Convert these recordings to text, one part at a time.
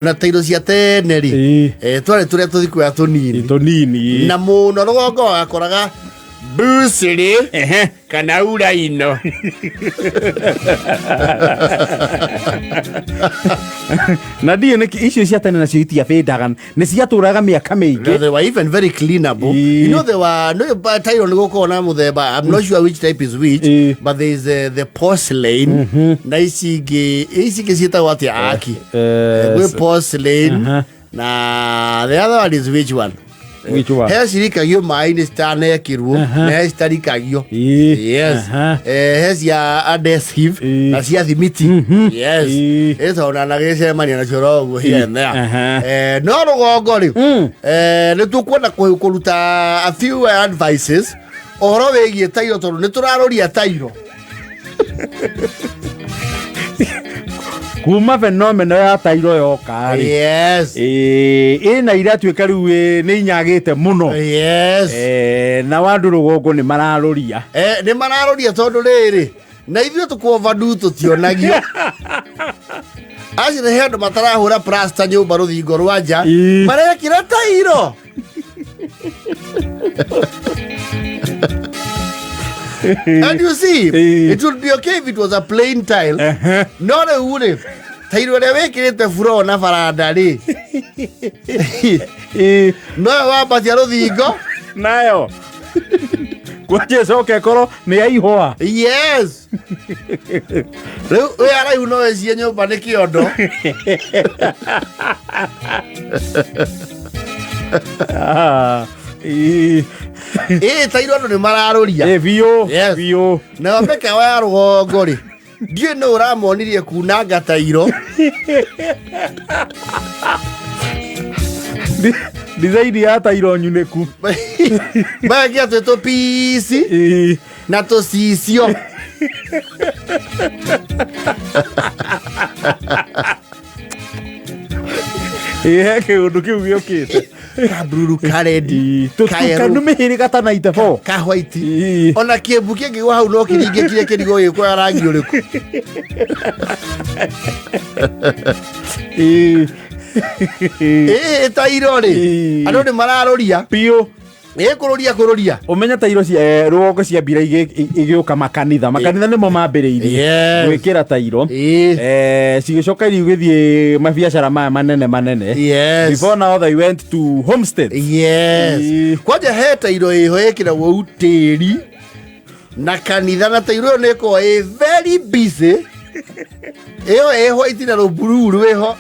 Na tairo cia tene rĩ, twarĩ tũrĩa tũthikuya tũnini. Tũnini. Na mũno rũgongo wakoraga bucĩrĩ kana uraino. Na ndiĩ nĩkĩ icio cia tene nacio itiabĩndaga, nĩ ciatũraga mĩaka mĩingĩ. No, they were even very cleanable. You know, they were no, but tairo nĩ gũkorwo na mũthemba. I'm not sure which type is which, but there is the porcelain na ici ingĩ ciĩtagwo atĩa aki? Gwĩ porcelain na the other one is which one? Which one? He cirikagio maĩ-inĩ citanekĩrwo na he citarikagio. Yes. He cia adhesive na cia thimiti. Yes. Ĩtona na gĩcemania nacio ro ũguo here and there. No rũgongo rĩ, nĩ tũkwenda kũruta a few advices ũhoro wĩgiĩ tairo tondũ nĩ tũrarũria tairo. Kuma fenomeno ya tairo yoka rĩ, ĩna iratuĩka rĩu nĩ inyagĩte mũno. Na wandũ rũgongo nĩ mararũria. Nĩ mararũria tondũ rĩrĩ na ithuĩ tũkũovadu tũtionagio acio nĩ he andũ matarahũra plasta nyũmba rũthingo rwa nja, marekĩra tairo. And you see, it would be okay if it was a plain tile. No rĩu rĩ, tairo ĩrĩa wĩkĩrĩte buro na baranda rĩ, noyo wambatia rũthingo nayo kwanja ĩcoke ĩkorwo nĩ ya ihũa. Yes, rĩu wĩ araihu no ĩcie nyũmba nĩ kĩondo. Ah, ĩĩ. Ĩ tairo andũ nĩ mararũria. Ĩ, biũ. Biũ. Nayo mĩkawa ya rũgongo rĩ, ndiũĩ nũ ũramonirie kunanga tairo. Design ya tairo nyunĩku. Magekia twĩ tũpici na tũcicio. Ĩ, he kĩũndũ kĩu gĩũkĩte. Kabururu, karedi, kaerũ. Tũtukanu mĩhĩrĩga ta 94. Ka white. Ona kĩmbu kĩngĩgwa hau no kĩringĩkire kĩrigo gĩkwoya rangi ũrĩkũ. Ĩ tairo rĩ, andũ nĩ mararũria. Biũ. Ĩ kũrũria kũrũria. Ũmenye tairo cia rũgongo cia mbira igĩũka makanitha, makanitha nĩmo mambĩrĩirie gwĩkĩra tairo. Cigĩcoka iria igĩthiĩ mabiacara maya manene manene. Before now they went to homestead. Kwanja he tairo ĩho ĩkĩragwo tĩri na kanitha na tairo ĩyo nĩ ĩkoragwo ĩ very busy. Ĩyo ĩ white na rũburuu rwĩho.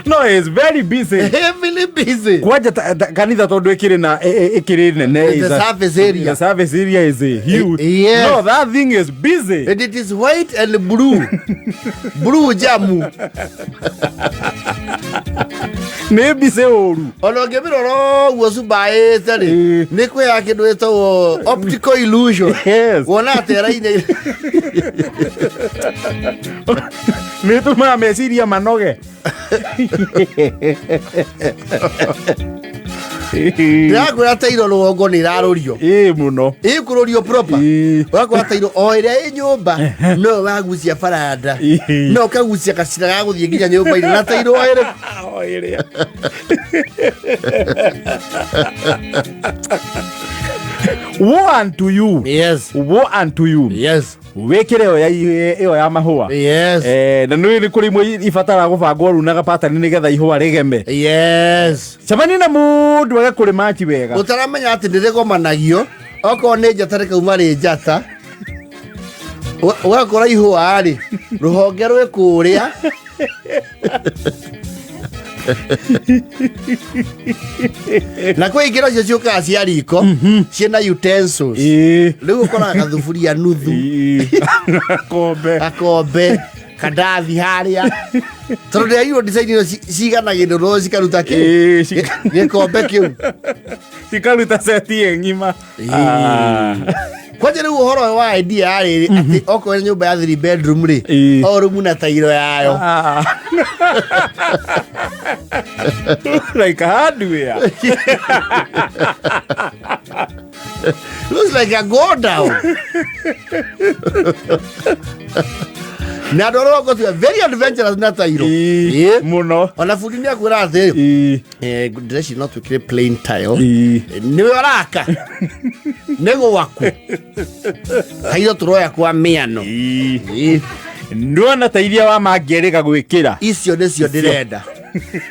No, it's very busy. Heavily busy. Kwanja kanitha tondu ikiri na ikiri nene. The surface area. The surface area is a huge. Yes. No, that thing is busy. And it is white and blue. Blue jamu. Nĩ busy ũru. Ona ũngĩmĩrora ũguo cumbaĩte rĩ, nĩ kwĩya kĩndũ gĩtagwo optical illusion. Wona atĩ araine. Nĩ tũmaga meciria manoge. Ndĩrakwĩra tairo rũgongo nĩ ĩrarũrio. Ĩ mũno. Ĩkũrũrio proper. Ũgakora tairo o ĩrĩa ĩ nyũmba no wagucia baranda. No ũkagucia gacĩra ga gũthiĩ nginya nyũmba-inĩ na tairo o ĩrĩ. O ĩrĩa. Woe unto you. Woe unto you. Wĩkĩre ĩyo ya ĩyo ya mahũa. Na nĩ nĩ kũrĩ imwe ibataraga gũbangwo rĩu na gapatani nĩgetha ihũa rĩgeme. Cemania na mũndũ age kũrĩmachi wega. Ũtaramenya atĩ nĩ rĩgomanagio okorwo nĩ njata rĩkauma rĩ njata. Ũgakora ihũa rĩ rũhonge rwĩ kũrĩa. Na kwĩ ingĩ nacio ciũkaga cia riko ciĩna utensils. Rĩu ũkoraga gathuburia nuthu, gakombe, gakombe kandathi harĩa tondũ ndĩraigua design ĩyo ciganagĩrĩrwo cikaruta kĩ gĩkombe kĩu. Cikaruta seti ĩ ng'ima. Kwanja rĩu ũhoro ũyũ wa idea ya rĩrĩ atĩ okorwo nĩ nyũmba ya three bedroom rĩ, o rumu na tairo yayo. Like a hardware. Looks like a go down. Na andå arä rũgongo very adventurous na tairo. Ĩĩ, Ĩĩ. mũno. Ona bundi nĩ akwĩra atĩ ndĩreci no twĩkĩre plain tile. Nĩwe ũraka nĩ gwaku, tairo tũroya kwa mĩano. Ĩĩ. Nĩwona ta iria wa mangĩrĩga gwĩkĩra. Icio nĩcio ndĩrenda,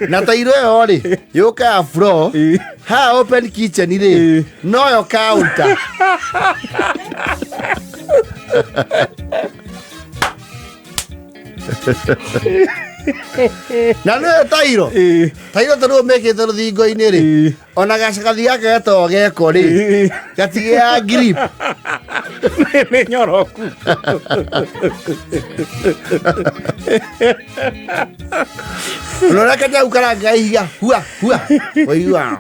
na tairo ĩyo rĩ yũka ya floor. Haha open kitchen rĩ, noyo counter. Na nĩyo tairo. Tairo ta rĩu mĩkĩte rũthingo-inĩ rĩ, ona gacagathi gaka getagwo geko rĩ, gatigĩaga grip. Nĩ nyoroku. Ona ũrĩa kanyau karanga ihiga hua hua, waigua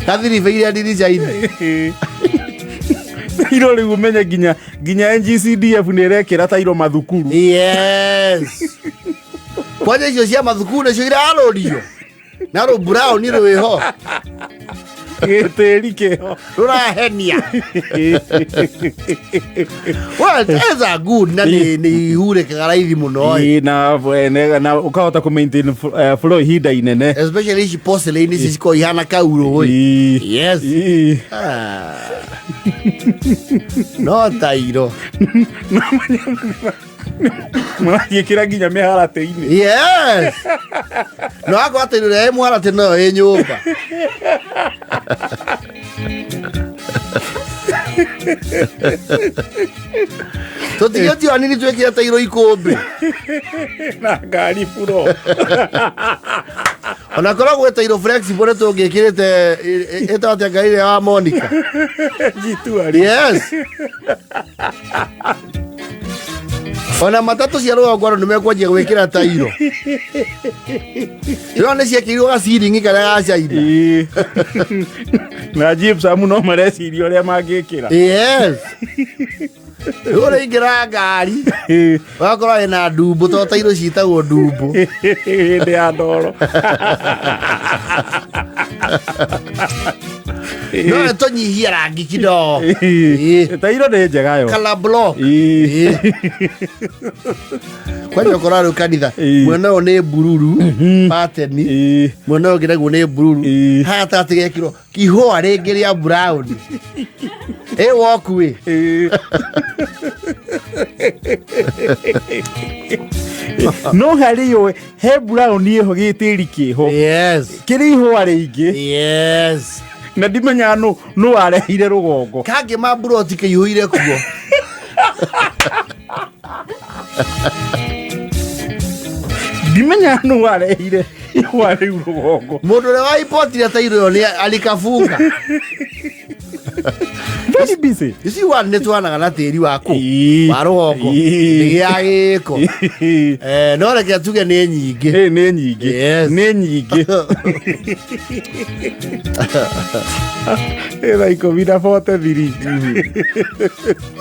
gathiribĩire ndirica-inĩ. Tairo rĩu ũmenye nginya NGCDF nĩ ĩrekĩra tairo mathukuru. Yes, kwanja icio cia mathukuru nĩcio irarũrio na rũ brown rwĩho. Gĩtĩri kĩho. Rũrahenia. Well, it's a good na nĩ ihurĩkaga raithi mũno ĩ. Ĩĩ, na ũkahota kũ maintain flow ihinda inene. Especially ici porcelain ici cikoragwo ihana kaurũ ĩ. Yes. Ah. No tairo. Mũrathiĩkĩra nginya mĩharatĩ-inĩ. Yes, no akorwo atĩ rĩrĩa ĩ mũharatĩ noyo ĩ nyũmba. Tũtigĩtio anini twĩkĩre tairo ikũmbĩ. Na ngari buro. Ona korwo gwĩ tairo flexible nĩ tũngĩkĩrĩte ĩtagwo atĩa ngari ĩrĩa wa Monica? Jituari. Yes, ona matatũ cia rũgongo andũ nĩmekwanjia gwĩkĩra tairo ĩno nĩ ciekĩrirwo gaciringi karĩa ga China. Ĩĩ. Na gypsum no mareciria ũrĩa mangĩkĩra. Yes, rĩu ũraingĩra ngari ũgakorwo wĩna ndumbu to tairo ciĩtagwo ndumbu. Hĩndĩ ya ndoro. No nĩ tũnyihie rangi kidogo. Ĩĩ. Tairo nĩ njega yo. Color block. Ĩĩ. Kwanja ũkora rĩu kanitha mwena ũyũ nĩ bururu pattern, mwena ũyũ ũngĩ naguo nĩ bururu. Haha gatagatĩ gekĩrwo ihũa rĩngĩ rĩa brown ĩ walkway. No harĩ yo he brown ĩho gĩtĩri kĩho kĩrĩ ihũa rĩingĩ. Na ndimenyaga nũ warehire rũgongo. Kangĩ ma mburoti kĩihũire kuo. Ndimenyaga nũ warehire ihũa rĩu rũgongo. Mũndũ ũrĩa waipotire tairo ĩyo nĩ alikafunga. Very busy. You see, one nĩ twanaga na tĩri waku wa rũgongo nĩ gĩa gĩko. No reke tuge nĩ nyingĩ. Ĩ, nĩ nyingĩ. Nĩ nyingĩ. Ĩ, thaa 10 na 43.